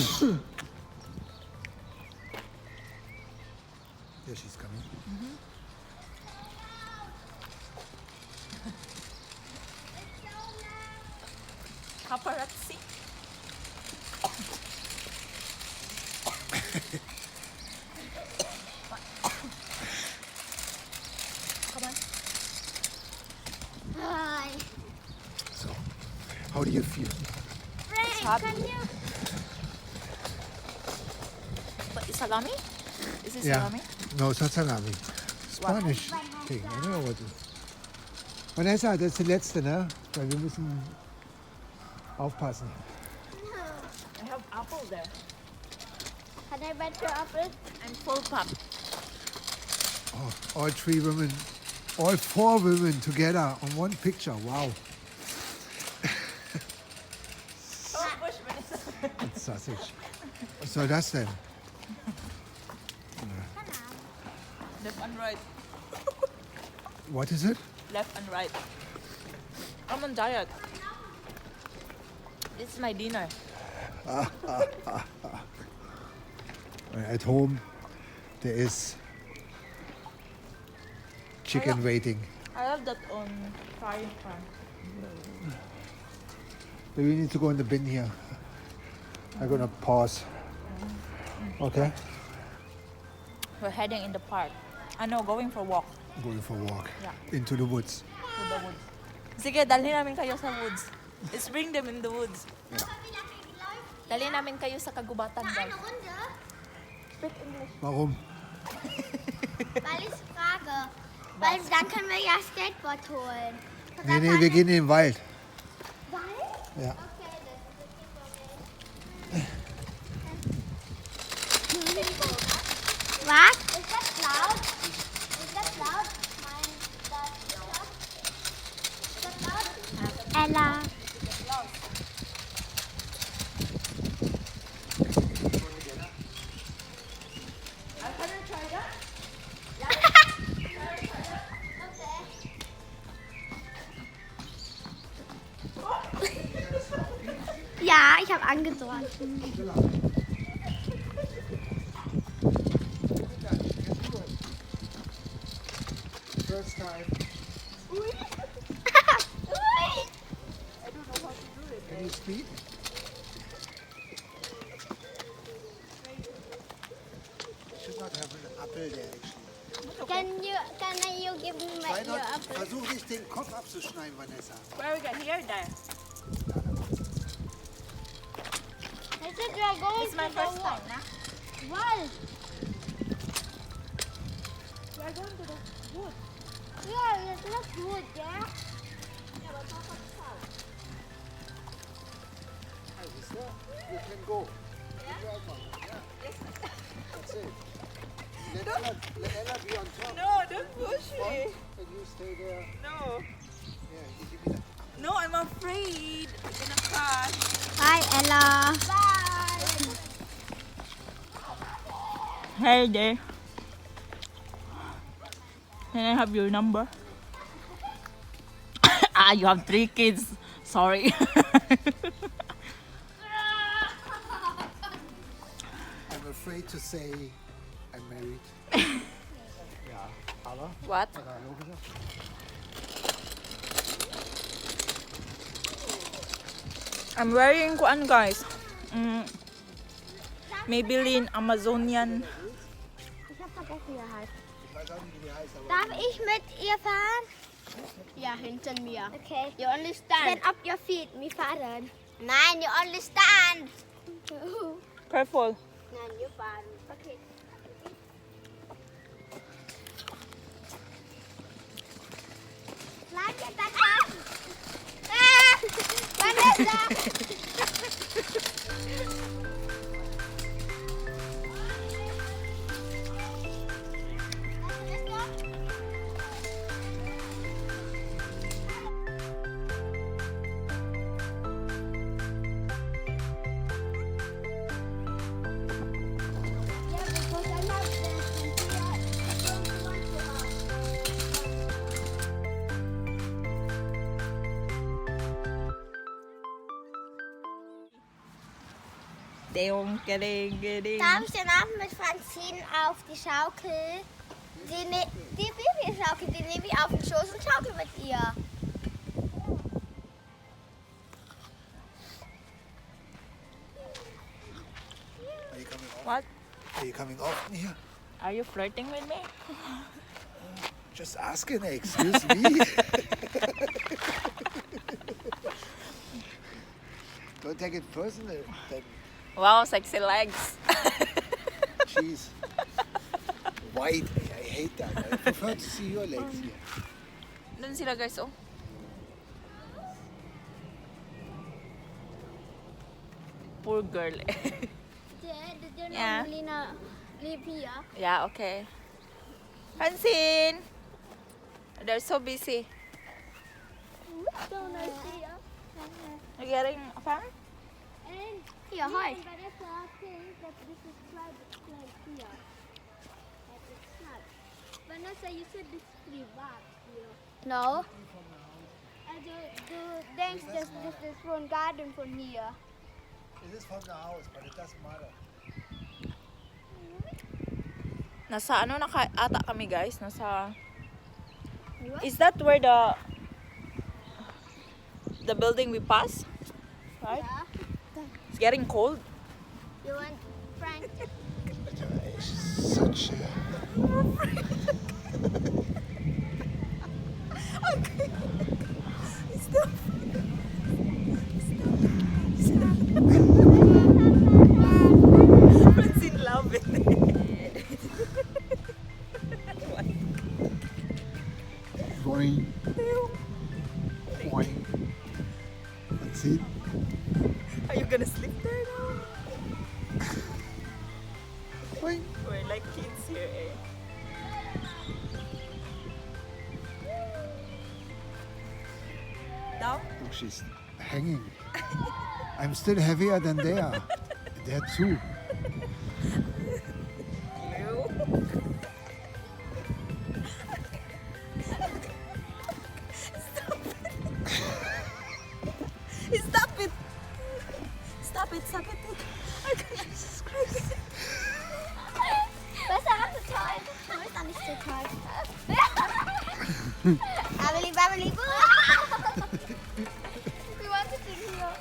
Yeah, she's coming. Paparazzi. Come on. Hi. So, how do you feel? Frank, can you? But is salami? Is it Yeah. salami? No, it's not salami. Spanish thing. I don't know what it is. Vanessa, das ist die letzte, ne? Weil wir müssen aufpassen. I have apple there. Can I bite your apple? I'm full pop. Oh, all three women, all four women together on one picture. Wow. Oh, push, Vanessa. It's sausage. Was soll das denn? Left and right. What is it? Left and right. I'm on diet. This is my dinner. At home, there is chicken waiting. I have that on frying pan. But we need to go in the bin here. I'm gonna pause. Okay. We're heading in the park. I know, going for a walk. Going for a walk. Yeah. Into the woods. To the woods. Sige, dalhin namin kayo sa woods. Let's bring them in the woods. Dalhin namin kayo sa kagubatan, guys. Eine Runde? Speak English. Warum? Weil ich frage. Weil dann können wir ja Skateboard holen. Nee, nee, wir gehen in den Wald. Wald? Ja. Okay, das ist okay für mich. Was? Ist das laut? Ist das laut? Mein, das ist das laut? Ella. Can I try that? Okay. Ja, ich habe angedroht. First time. Ui. Can you speak? Should not have an apple there, actually. Can you give me my Try your not, apple? Versuch nicht, den Kopf abzuschneiden, Vanessa. Where we go? Here, there. I said we are going It's my to the first time, na? Wald. We are going to the wood. Yeah, it's not good, yeah? Yeah, but Papa south. You can go. Yeah. That's it. Let Ella be on top. No, don't push me. And you stay there. No. Yeah, you give me that. No, I'm afraid. I'm gonna crash. Bye, Ella. Bye. Hey there. Can I have your number? Ah, you have three kids. Sorry. I'm afraid to say I'm married. Ja, aber. What? Hat er Hallo gesagt? I'm wearing kuan, guys. Maybelline Amazonian. Ich hab vergessen, wie er heißt. Ich weiß auch nicht, wie die heißt, aber. Darf ich mit ihr fahren? Ja, hinter mir. Okay. You only stand. Stand up your feet, wir fahren. Nein, you only stand. Careful. Nein, you fahren. Okay. Bleib jetzt da. Ah! Vanessa! Yeah, because I love this and here I don't want to. Ding, kidding, kidding. Darf ich danach mit Francine auf die Schaukel? Die Babyschaukel, die nehme ich auf den Schoß und schaukel mit ihr. Are you coming off? What? Are you coming often here? Are you flirting with me? Just asking, excuse me. Don't take it personal. Then, Wow, sexy legs. jeez. White, I hate that. I prefer to see your legs here. Doon sila, guys, oh. Poor girl. Yeah. Lina, lieb hier. Yeah, okay. Francine! They're so busy. So nice here. You getting fun? Hier, hi. Vanessa thinks that this is private place here. But it's not. Vanessa, you said this is privat here. No. Also, du denkst, dass das ist von Garten von hier. It is from the house, but it doesn't matter. Nasa ano na ata kami, guys? Nasa. Is that where the building we pass? Right? Yeah. It's getting cold. You want Frank? Such a. Okay. Stop. Stop. Stop. Francine love it. Boing. Boing. That's it. Are you gonna sleep there now? Boing. We're like kids here, eh? Down? Look, she's hanging. I'm still heavier than they are. They're two. You. Stop it. Stop it. Stop it, stop it. I can't. Jesus Christ. Was daran so toll? Du bist doch nicht so toll. Babeli, babeli, boo. We want to sing here.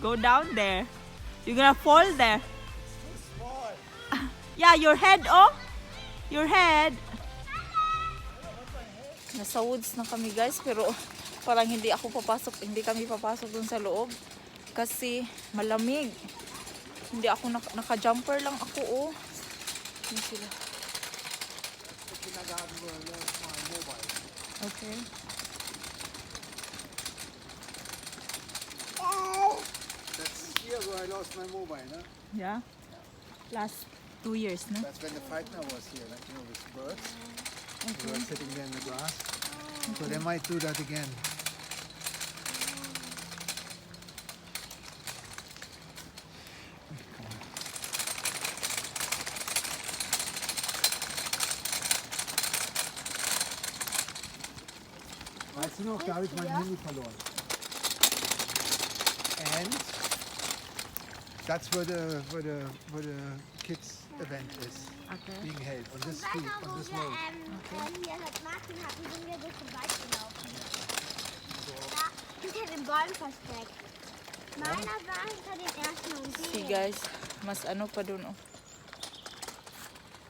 Go down there. You're gonna fall there. Yeah, your head, oh. Your head. Nasa woods na kami, guys, pero parang hindi ako papasok, hindi kami papasok dun sa loob kasi malamig. Hindi ako naka-jumper lang ako, oh. Yun sila. The kindergarten where I lost my mobile. Okay. Oh! That's here where I lost my mobile, no? Yeah. Last 2 years, no? That's when the Falkner was here, like, with birds. We were sitting there in the grass. So they might do that again. Come on. Weißt du noch, da habe ich mein Handy verloren. And that's where the kids event is being held on this Weißt street, du, on wo this wir road. Hier mit Martin hatten, sind wir durch den Wald gelaufen. Da hinter den Bäumen versteckt. Meiner war hinter dem ersten und See, dem. guys, mas ano pa dun, oh.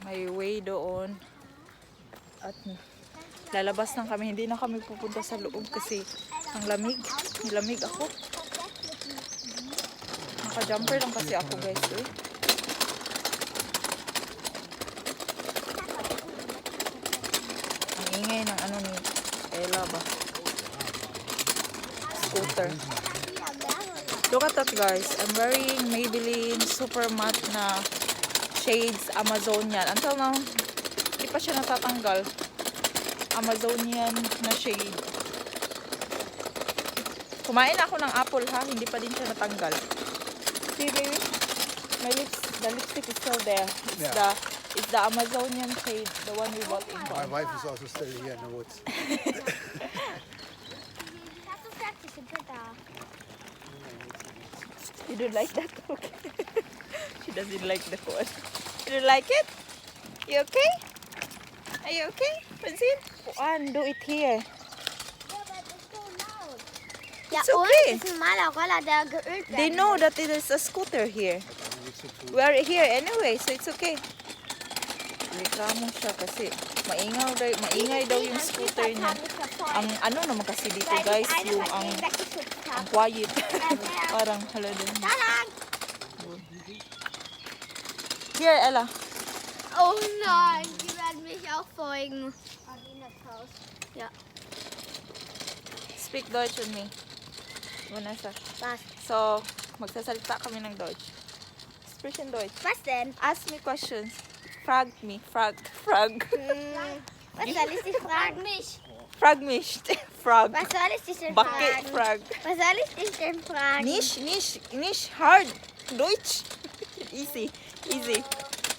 May way doon. At lalabas na kami. Hindi na kami pupunta sa loob kasi ang lamig. Nilamig ako. Naka-jumper lang kasi ako, guys, eh. Ang ingay ng ano ni Ella ba? Scooter. Look at that, guys. I'm wearing Maybelline Super Matte na shades Amazonian. Until now, hindi pa siya natatanggal. Amazonian na shade. Kumain ako ng apple ha, hindi pa din siya natanggal. See, baby? My lips, the lipstick is still there. It's the Amazonian shade, the one we bought in My wife is also still here in the woods. Hast du fertig? Sind wir da? You don't like that? Okay. She doesn't like the one. You don't like it? You okay? Are you okay, Francine? Kuan, do it here. Ja, but it's so loud. Ja, It's und okay. es ist ein normaler Roller, der geölt They werden know that it is a scooter here. We are here anyway, so it's okay. Reklamo siya kasi maingaw daw, maingay daw yung scooter niya. Ang ano naman kasi dito, guys, yung ang quiet. Parang hala din. Da lang. Here, Ella. Oh nein, die werden mich auch folgen. Abinas Haus. Ja. Speak Deutsch with me. Vanessa. Was? So, magsasalita kami ng Deutsch. Sprechen Deutsch. Was denn? Ask me questions. Frag me. Frag. Frag. Was soll ich dich fragen? Mich. Frag mich. Frag. Was soll ich dich denn Bucket fragen? frag. Was soll ich dich denn fragen? Nicht, nicht, nicht hard. Deutsch. Easy. Easy.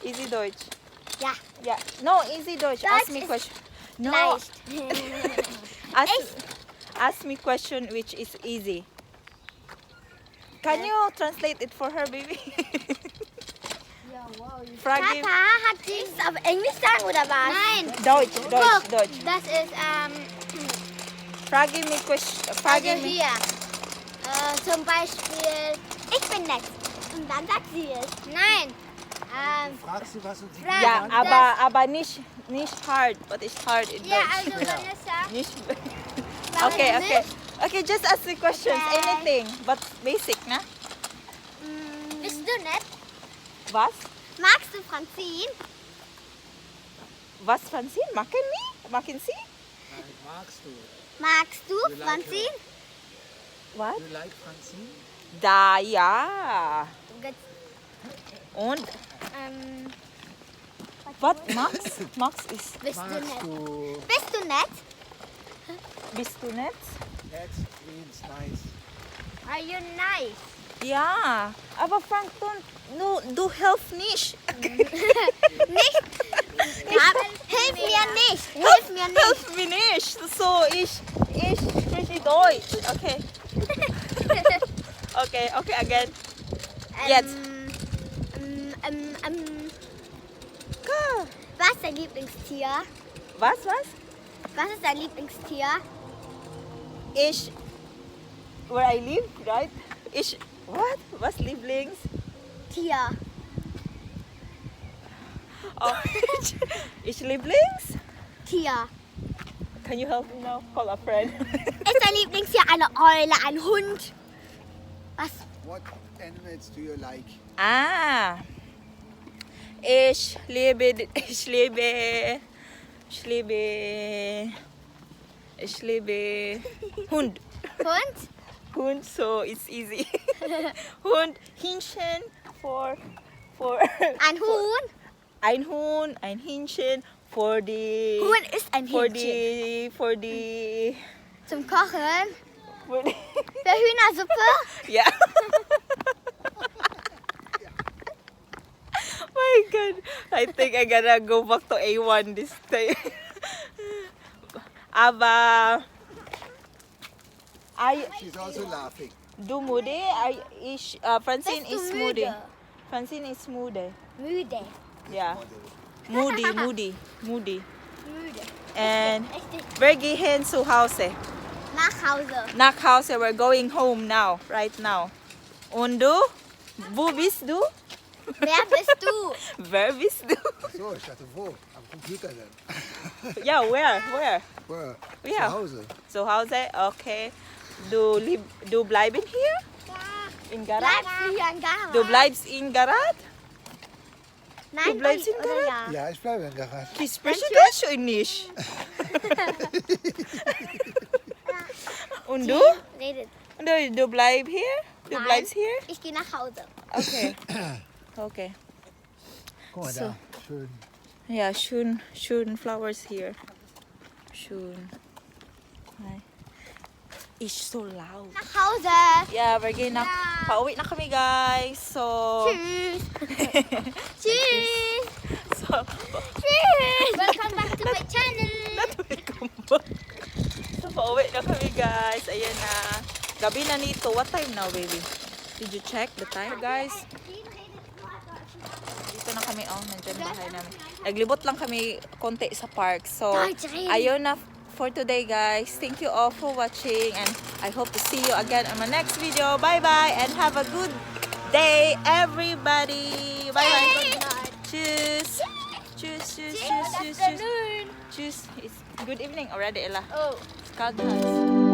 Easy Deutsch. Ja. Yeah. No, easy Deutsch. Ask Deutsch me ist question. No. Leicht. Ask me question which is easy. Can you translate it for her, baby? Ja, wow. Frag him. Papa hat sie es auf Englisch sagen oder was? Nein. Deutsch, Deutsch, Guck, Deutsch. das ist Frage me question. Frage also me. hier. Zum Beispiel, ich bin nett. Und dann sagt sie es. Nein. Fragst du was und sie Frag- Ja, Das- aber nicht hard. What is hard in Ja, Deutsch? also Vanessa. Nicht. Warum Okay. nicht? Okay, just ask me questions. Okay. Anything, but basic, ne? Bist du nett? Was? Magst du Francine? Was, Francine? Machen me? Machen Sie? Nein, magst du? Magst du You like Francine? What? You like Francine? Da, ja. Du gehst, Und what? Max? Max ist. bist du Magst nett? du? Bist du nett? Bist du nett? Nett means nice. Are you nice? Ja, aber Frank, don't, no, du hilf nicht. Nicht? Aber hilf mir nicht. Hilf mir nicht. Hilf mir nicht. So, ich spreche Deutsch. Okay. Okay, again. Jetzt. Was ist dein Lieblingstier? Was, was? Was ist dein Lieblingstier? Ich, where I live, right? Ich, what? Was Lieblings? Tier. Oh, ich Lieblings? Tier. Can you help me now? Call a friend. Ist dein Lieblingstier eine Eule, ein Hund? Was? What animals do you like? Ah. Ich liebe Hund. Hund? Hund, so it's easy. Hund, Hähnchen for Ein Huhn? Ein Huhn, ein Hähnchen for the Huhn ist ein for Hähnchen. the for the Zum Kochen? for the Für Hühnersuppe? Yeah. My God, I think I gotta go back to A1 this time. Aber I She's also laughing. Du müde? I, ich, Francine Bist du is moody. müde? Francine is müde. Müde. Yeah. Moody, moody, moody. Müde. And Richtig. wir gehen zu Hause. Nach Hause. Nach Hause, we're going home now, right now. Und du? Wo bist du? Wer bist du? Wer bist du? Ach so, ich dachte, wo? Am Computer dann. Yeah, where? Where? Wo? Ja. Zu Hause. Zu Hause, okay. Du bleiben hier? In Garage? Bleibst du hier in Garage? Du bleibst in Garage? Nein, Du bleibst in oder ja? Ja, ich bleibe im Garage. Ich spreche Deutsch oder nicht? Und du? Redet. Und du bleibst hier? Du Nein. bleibst hier? Ich gehe nach Hause. Okay. Okay. Guck mal So. da. Schön. Ja, schön, schön flowers here. Schön. Hi. It's so loud. Nach Hause. Yeah, we're going na. Yeah. Pauwi na kami, guys. So, Tschüss. Tschüss. So, Tschüss. Welcome back to my channel. Not welcome back. So, pauwi na kami, guys. Ayan na. Gabi na nito. What time now, baby? Did you check the time, guys? Dito na kami, oh, nandiyan bahay namin. Naglibot lang kami konti sa park. So, ayun na for today, guys. Thank you all for watching and I hope to see you again on my next video. Bye-bye and have a good day, everybody. Bye-bye. Tschüss. Tschüss, tschüss, tschüss, tschüss, tschüss. Tschüss. It's good evening already, Ella. Oh. Kalt, Hans.